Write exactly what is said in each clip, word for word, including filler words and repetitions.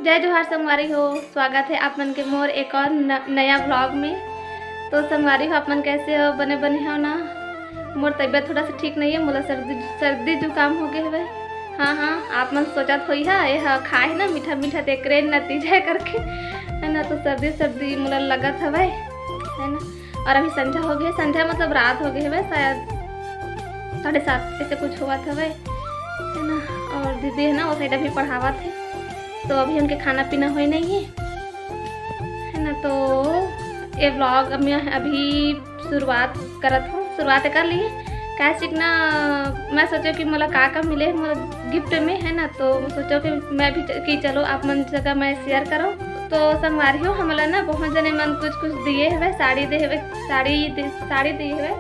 जय जोहार संगवारी हो, स्वागत है आप मन के मोर एक और न-, नया vlog में। तो संगवारी हो, आप मन कैसे हो? बने बने हो ना? मोर तबीयत थोड़ा सा ठीक नहीं है, मोला सर्दी सर्दी जुकाम हो गए हवे। हाँ हाँ, आप मन सोचत होई हा, ये हा खाए है ना मीठा मीठा, ते एकरे नतीजा है करके, है ना? तो सर्दी सर्दी मोला लगत हवे, है ना? और अभी संझा हो गए, संझा मतलब रात हो गए हवे, शायद साढ़े सात ऐसे कुछ होवत हवे, है ना? और दीदी है ना, वो साइड अभी पढ़ावत है, तो अभी उनके खाना पीना होए नहीं है, है ना? तो ये vlog अब मैं अभी शुरुआत करत हूँ, शुरुआत कर लिए। काहे से कि ना, मैं सोचो कि मोला का का मिले मोला गिफ्ट में, है ना? तो सोचो कि मैं भी च-, कि चलो आप मन जगह मैं शेयर करो। तो संगवारी हो, हमला ना बहुत जने मन कुछ कुछ दिए हवे, साड़ी दे हवे, साड़ी दे, साड़ी दिए हवे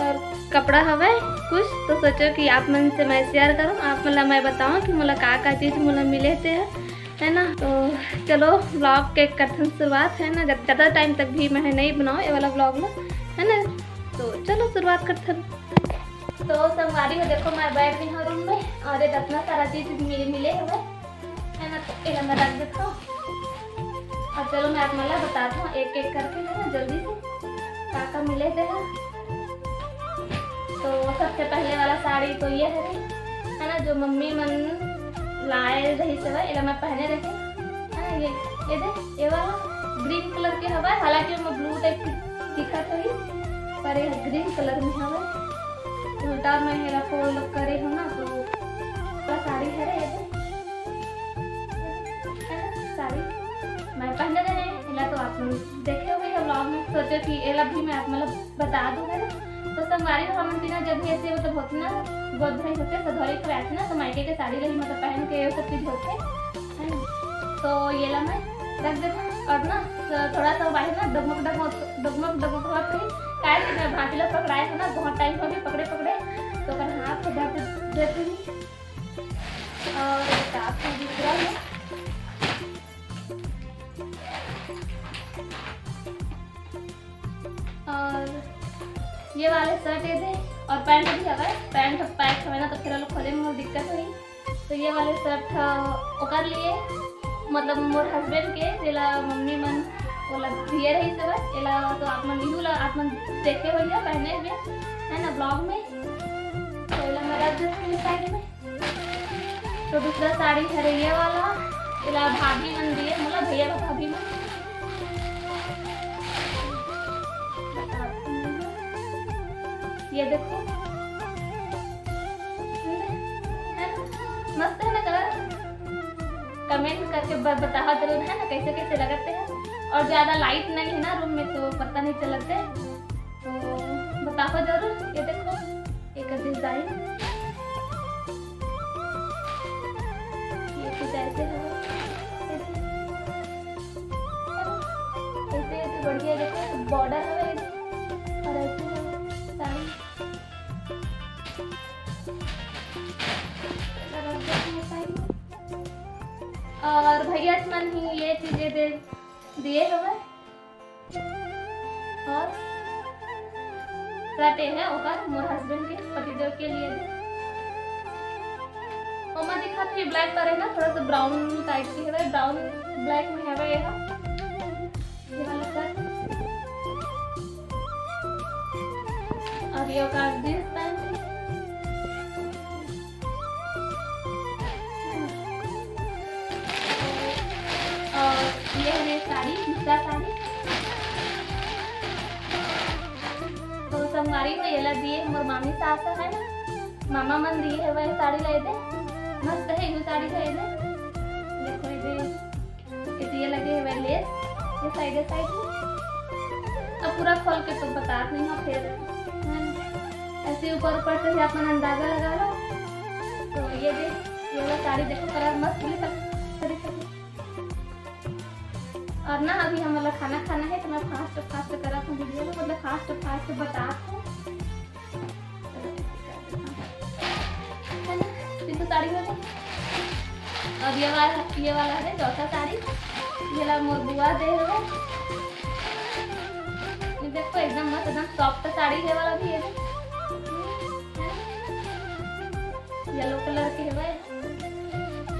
और कपड़ा हवे कुछ। तो सोचो कि आप मन से मैं शेयर करूँ, आप मन ला मैं बताऊँ कि मोला का का चीज़ मोला मिले थे, है ना? तो चलो vlog के करथन शुरुआत, है ना? जब ज़्यादा टाइम तक भी मैं नहीं बनाऊँ ये वाला vlog ला, है ना? तो चलो शुरुआत करथन। तो संगवारी हो, देखो मैं बैठ गई हूँ रूम में और ये इतना सारा चीज़ मिले, मिले हवे, है ना? तो एला मैं रख देता हूँ और चलो मैं आप मन ला बताता हूँ एक एक करके, है ना, जल्दी से का का मिले थे, है। तो सबसे पहले वाला साड़ी तो ये है, है ना, जो मम्मी मन लाए रही से, एला मैं पहने रही, है ना, ये, ये दे, ये वाला ग्रीन कलर के हवा, हालांकि ओमा ब्लू टाइप के दिखत होही, पर ये ग्रीन कलर में हवा। उल्टा में हेरा फोल्ड करे हो ना, तो पूरा साड़ी हरे, ये दे, है ना, साड़ी मैं पहने रहे, एला तो आप मन देखे होगे vlog में। सोचो कि एला भी मैं आप मतलब बता दूँ, है ना। तो संगवारी हो, हमन तीना जब भी ऐसे मतलब होती ना, गोद भराई होते, सधौरी खवाए थे ना, तो मायके के साड़ी रही मतलब पहन के ये सब चीज होते, है ना। तो ये ला मैं रख देता हूँ और ना, तो थोड़ा सा बाहर ना डगमग डगमग, डगमग डगमग होत रही, काहे कि मैं भांटी ला पकड़ाए हूँ ना, बहुत टाइम हो गए पकड़े पकड़े, तो ओकर हाथ से दर्द देती हूँ। और एक हाथ में दूसरा है। और ये वाले शर्ट ये दे, और पैंट भी हवे, पैंट पैक हवे ना, तो फिर ओला खोले में दिक्कत होही। तो ये वाले शर्ट ह ओकर लिए, मतलब मोर हस्बैंड के, जेला मम्मी मन ओला दिए रही से बस। एला तो आप मन, इहू ला आप मन देखे होइया पहने हुए, है ना, vlog में। तो एला मैं रख देती हूँ साइड में। तो दूसरा साड़ी हरे ये वाला, एला भाभी मन दिए, मतलब भैया का भाभी मन। ये देखो, है ना? मस्त है ना कलर? कमेंट करके ब-, बताओ जरूर, है ना, कैसे कैसे लगते हैं। और ज़्यादा लाइट नहीं है ना रूम में, तो पता नहीं चलते, तो बताओ जरूर। ये देखो, एक डिजाइन, ये कुछ ऐसे है, ऐसे, ऐसे, ऐसे बढ़िया। देखो, बॉर्डर है और ऐसे है साड़ी। और भैया मन ही ये चीजें दे दिए हमें। और शर्ट ये है ओकर, मोर हस्बैंड के, पतिदेव के लिए दे। ओमा दिखत हे ब्लैक पर है ना, थोड़ा सा ब्राउन टाइप के है, ब्राउन ब्लैक में है ये। ये वाला शर्ट। और ये ओकर जींस पैंट है। और ये है साड़ी, दूसरा साड़ी। तो संगवारी हो, ये ला दिए मोर मामी सास है ना, मामा मन दिए है, वही साड़ी ला दे। मस्त है, यू साड़ी ला दे। देखो ये दे, ये दिए लगे है लेस, ये साइड है, साइड में। अब पूरा खोल के तो बतात नहीं हो फिर, है ना? ऐसे ऊपर ऊपर से ही अपन अंदाजा लगा लो। तो ये दे, ये वाला साड़ी देखो, कलर मस्त दिखा, दिखा। और ना अभी हमला खाना खाना है, तो मैं फास्ट फास्ट करत हूँ वीडियो में, मतलब फास्ट फास्ट बतात हूँ। है ना? तीन तो साड़ी हो गई। अब ये वाला, ये वाला है चौथा साड़ी, ये ला मोर बुआ दे रहे। ये देखो एकदम मस्त, एकदम सॉफ्ट साड़ी है वाला भी है। येलो कलर के है,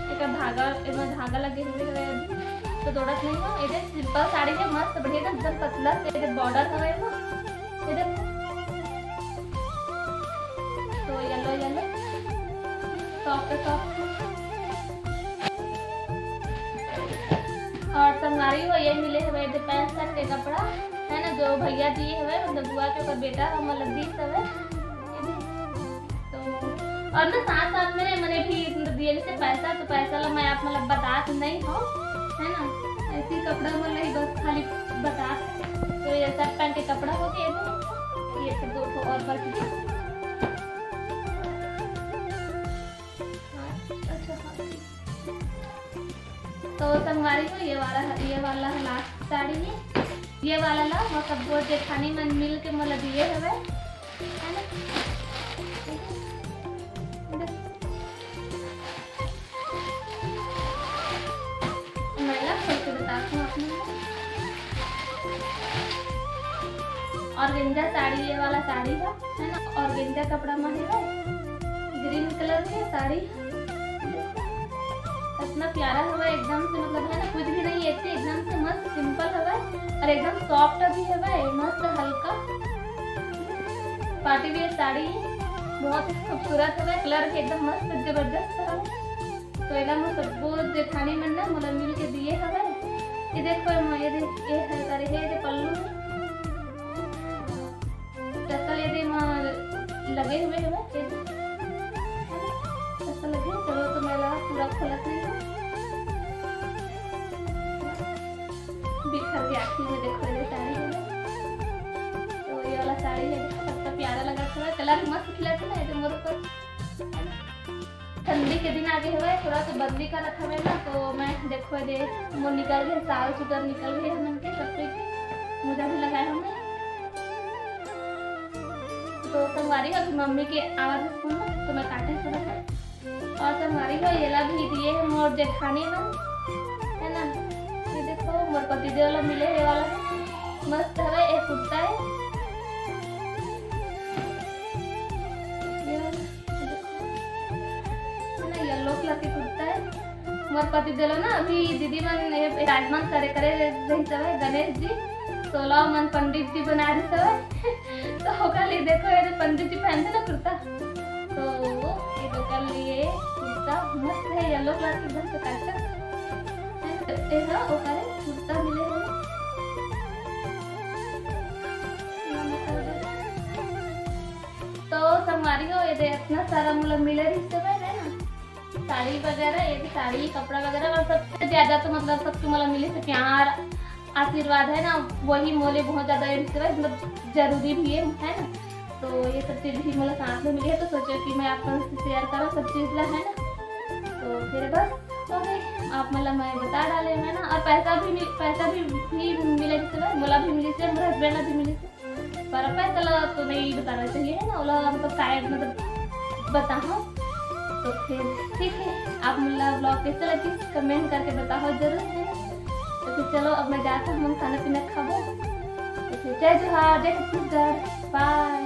ये का धागा, एमा धागा लगे हुए हवे अभी, तो दौड़त नहीं हो। ये देख, simple साड़ी है, मस्त बढ़िया, एकदम पतला से, ये देख, border हवे एमा, ये देख, तो yellow yellow, soft soft। और संगवारी हो, ये मिले हवे, ये pant shirt के कपड़ा है ना, जो भैया दिए हवे, मतलब बुआ के ओकर बेटा ह, मतलब दीस हवे। तो और ना साथ साथ में मने भी दिए से पैसा, तो पैसा ला मैं आप मतलब बतात नहीं हो, है ना, ऐसी कपड़ा मन ला ही बस खाली बता। तो ये shirt pant के कपड़ा हो गया, ये सब दो ठो और बच गया। हाँ, अच्छा, हाँ। तो संगवारी हो, ये वाला, ये वाला last साड़ी है, ये वाला ला मोर सब जेठानी मन मिल के मोला दिए हवे, है ना? मैं ला खोल के बताती हूँ आप मन ला। Organza साड़ी, ये वाला साड़ी है, है ना, organza कपड़ा में है, green colour के साड़ी। इतना प्यारा हवा एकदम से, मतलब है ना, कुछ भी नहीं है, एकदम से मस्त simple हवा और एकदम soft भी हवा, मस्त हल्का party wear साड़ी, बहुत ही खूबसूरत हवा, colour भी एकदम मस्त जबरदस्त हवा। तो एला मोर सबो जेठानी मन ना मोला मिल के दिए हवे। ये देखो, एमा ये देख, ये है, अरे हे, ये पल्लू है। टसल ये दे मा लगे हुए हवे, ये दे। टसल लगे, चलो तो मैं ला पूरा खोलत नहीं हूँ। बिखर के आखिर में देखो, ये साड़ी है। तो ये वाला साड़ी है, कितना प्यारा लगा, थोड़ा colour मस्त खिला था ना, ये दे मोर ऊपर। ठंडी के दिन आगे हवय, थोड़ा तो बदली करत हवय ना, तो मैं देखो दे मोर निकल गए, साल सुटर निकल गए हमन के, सब कुछ मोजा भी लगाए हमने। तो संगवारी हो, अभी मम्मी के आवाज सुन लो, तो मैं काटे सुनत है। और संगवारी हो, येला भी दिए है मोर जेठानी मन, है ना। ये देखो, मोर पति देव ला मिले है वाला है, मस्त हवय, एक कुर्ता है। ये वाला। है ना, yellow colour के कुर्ता है। मोर पति देव ला ना अभी दीदी मन ये विराजमान करे करे रहिस हवय गणेश जी, तो ओला मन पंडित जी बना रहिस हवय। तो ओकर लिए देखो, ये पंडित जी पहनथे ना कुर्ता, तो ये ओकर लिए कुर्ता मस्त है, yellow colour के एकदम चकाचक। है ना, ये हा ओकर कुर्ता मिले है। तो संगवारी हो, ये दे इतना सारा मोला मिले रहिस हवय, है ना, साड़ी वगैरह, ये भी साड़ी, कपड़ा वगैरह, और सबसे ज्यादा तो मतलब सबके मोला मिले से प्यार, आशीर्वाद है ना, वही मोले बहुत ज्यादा ये रहिस हवय, मतलब जरूरी भी है, है ना। तो ये सब चीज भी मोला साथ में मिली है, तो सोचो कि मैं आप लोगों से share करूँ सब चीज ला, है ना। तो फिर बस हो गई, आप मतलब मैं बता डाले, है ना। और पैसा भी मिल-, पैसा भी, भी मिले रहिस हवय, मोला भी मिलिस हे, मोर husband ला भी मिलिस हे। पर पैसा ला तो नहीं बताना चाहिए, है ना, ओला मतलब शायद मतलब बताओ। तो फिर ठीक है, आप मतलब vlog कैसे लगी, comment करके बताओ जरूर, है ना। तो फिर चलो, अब मैं जाता हूँ, हम खाना पीना खाबो। तो फिर जय जोहार, जय छत्तीसगढ़, bye।